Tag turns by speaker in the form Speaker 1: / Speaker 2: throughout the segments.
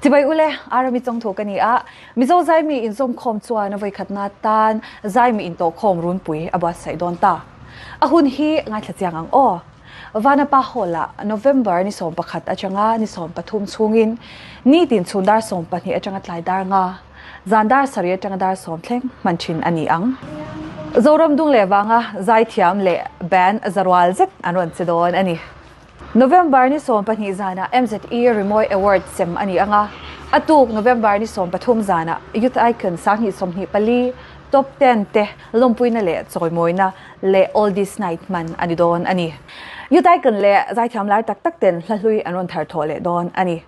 Speaker 1: Chibai ule, Arami Chawngthu ka ni a, Mizo zaimi inzawmkhawm chuan a vawikhatna tan zaimi intawhkhawm runpui a buatsaih dawn ta. A hun hi ngaithla chiang ang aw. Vanapa Hall-ah November ni 11 atanga ni 13 chhungin nitin chhun dar 12 atanga tlai dar nga, zan dar sarih atanga dar sawm thleng hman thin a ni ang. Zoram dung leh vanga zaithiam leh band zarual zet an rawn che dawn a ni. November ni 12 zanah MZE Rimawi Award sem a ni ang a, a tuk November ni 13 zanah Youth Icon 2024 Top Ten te lawmpuina leh chawimawina leh Oldies Night hman a ni dawn a ni. Youth Icon leh zaithiam lar tak tak ten hla hlui an rawn thar thawh leh dawn a ni.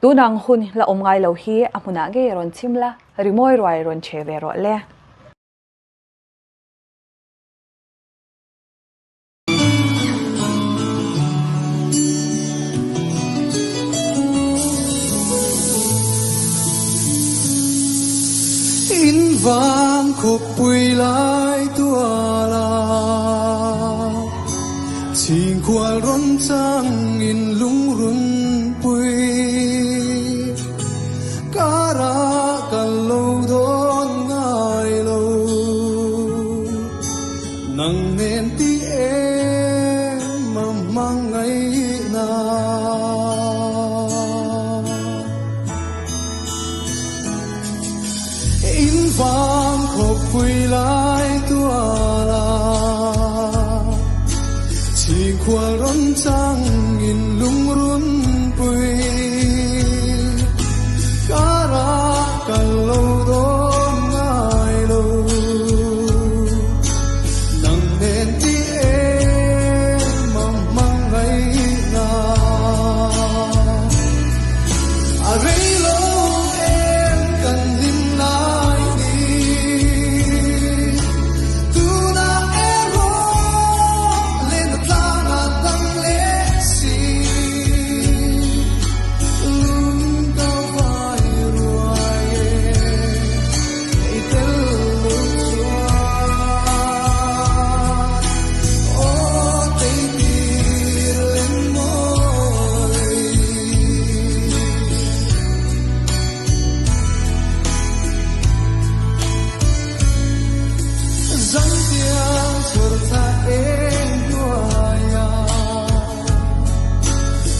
Speaker 1: Tunang hun la awm ngai lo hi a hmunah ngei a rawn chim la, rimawi ruai rawn che ve rawh le.
Speaker 2: In vang khawpui lai tuala chhingkhual rawn chang in lungrun pui kara kal lo dawn ngai lo. Nang nen ti em a hmangaihna. In vang khawpui lai tuala chhingkhual rawn chang in lungrun pui kara kal lo dawn ngai lo. Nang nen ti em a hmangaihna a rei lo em kan hlim lai ni tunah erawh lehna tlangah dang leh si lung ka vai ruai e. I tel lo chuan aw teitir lem mawi. Zantiang chhawr thla eng hnuaia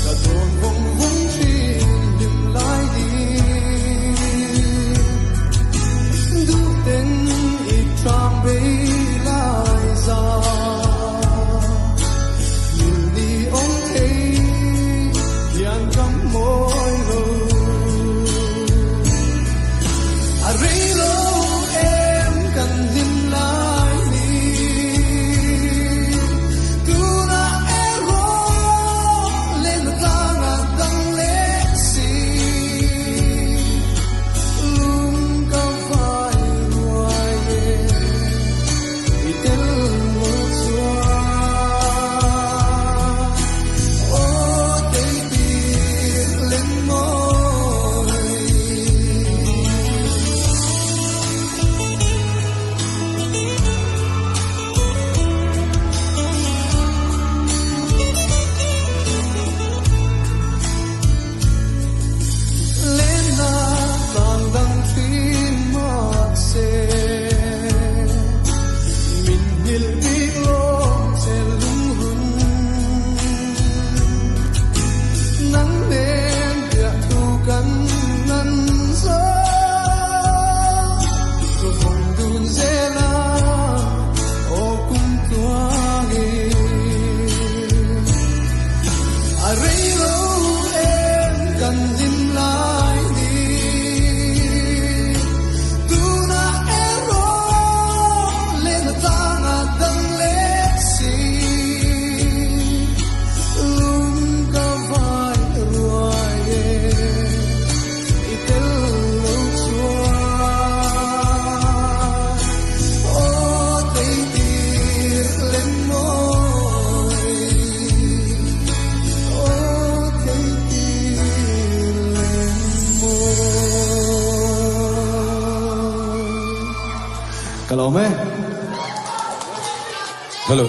Speaker 2: ka dawn vawng vawng thin hlim lai ni. Duhten i tlang bei lai za mil ni awm thei hian ka mawi lo. A rei lo em kan hlim lai ni tunah erawh lehna tlangah dang leh si. Lung ka vai ruai e, i tel lo chuan aw teitir lem mawi. Lenna tlang dang thin mahse min nghilh bik lawm che lungrun. Nang nen piah thu kan ngan zo ka vawng dun zel a aw kum tluangin. A rei lo em kan hlim lai ni tunah erawh lehna tlangah dang leh si lung ka vai ruai e i tel lo chuan aw teitir lem mawi.
Speaker 3: Ka lawm e.
Speaker 4: Hello.